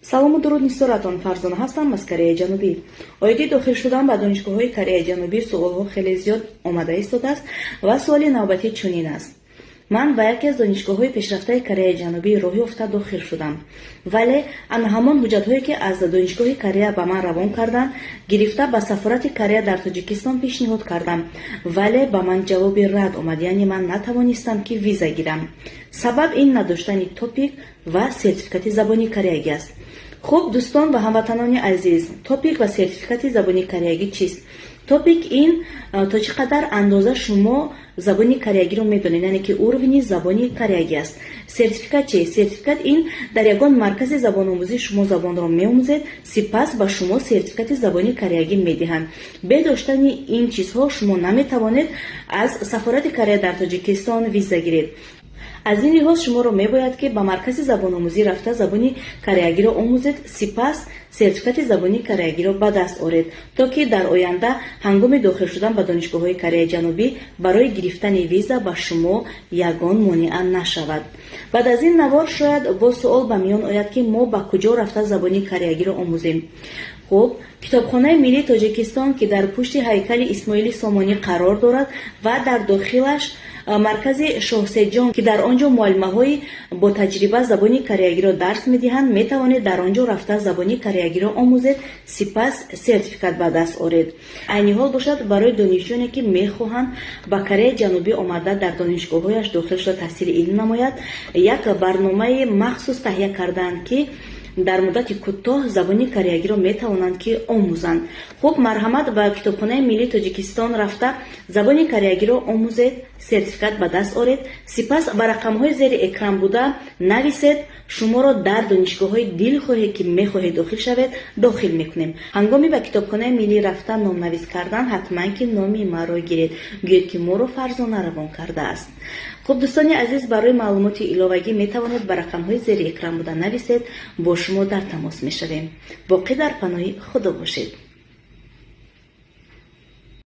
Салому дуруд, нисоратон, Фарзона ҳастам аз Кореяи Ҷанубӣ. Оиди дохил шудан ба донишгоҳҳои Кореяи Ҷанубӣ суолҳо хеле зиёд омада истодааст ва суоли навбатӣ чунин аст: ман ба яке аз донишгоҳҳои пешрафтаи Кореяи Ҷанубӣ роҳ ёфта дохил шудам, вале ана ҳамон ҳуҷҷатҳое, ки аз донишгоҳи Корея ба ман равон карданд, гирифта ба сафорати Корея дар Тоҷикистон пешниҳод кардам, вале ба ман ҷавоби рад омад, яъне ман натавонистам, ки виза гирам. Сабаб ин надоштани ТОПИК ва сертификати забони кореягӣ аст. Хуб, дӯстон ва ҳамватанони азиз, ТОПИК ва сертификати забони кореягӣ чист? ТОПИК ин то чӣ қадар андоза шумо забони кореягиро медонед, яъне ки уровни забони кореягӣ аст. Сертификат чи? Сертификат ин дар ягон маркази забономӯзӣ шумо забонро меомӯзед, сипас ба шумо сертификати забони кореягӣ медиҳанд. Бе доштани ин чизҳо шумо наметавонед аз сафорати Корея дар Тоҷикистон виза гиред. Аз ин лиҳоз шуморо мебояд, ки ба маркази забономӯзӣ рафта, забони кореягиро омӯзед, сипас сертификати забони кореягиро ба даст оред, то ки дар оянда ҳангоми дохил шудан ба донишгоҳҳои Кореяи Ҷанубӣ барои гирифтани виза ба шумо ягон монеа нашавад. Баъд аз ин навор шояд боз суол ба миён ояд, ки мо ба куҷо рафта забони кореягиро омӯзем. Хуб, Китобхонаи миллии Тоҷикистон, ки дар пушти ҳайкали Исмоили Сомонӣ қарор дорад ва дар дохилаш маркази Шоҳседжон, ки дар он ҷо муаллимаҳои бо таҷриба забони кореягиро дарс медиҳанд, метавонед дар он ҷо рафта, забони кореягиро омӯзед, сипас сертификат ба даст оред. Айни ҳол бошад, барои донишҷӯёне, ки мехоҳанд ба Кореяи Ҷанубӣ омада, дар донишгоҳҳояш дохил шуда, таҳсили илм намояд, як барномаи махсус таҳия кардаанд, ки дар муддати кӯтоҳ забони кореягиро метавонанд, ки омӯзанд. Хуб, марҳамат, ба Китобхонаи миллии Тоҷикистон рафта, забони кореягиро омӯзед, сертификат ба даст оред, сипас ба рақамҳои зери экран буда нависед. Шуморо дар донишгоҳҳои дилхоҳе, ки мехоҳед дохил шавед, дохил мекунем. Ҳангоми ба Китобхонаи миллӣ рафта номнавис кардан ҳатман ки номи маро гиред, гӯед, ки моро Фарзона равон кардааст. Хуб, дӯстони азиз, барои маълумоти иловагӣ метавонед ба рақамҳои зери экран буда нависед, бо шумо дар тамос мешавем. Боқӣ дар паноҳи Худо бошед.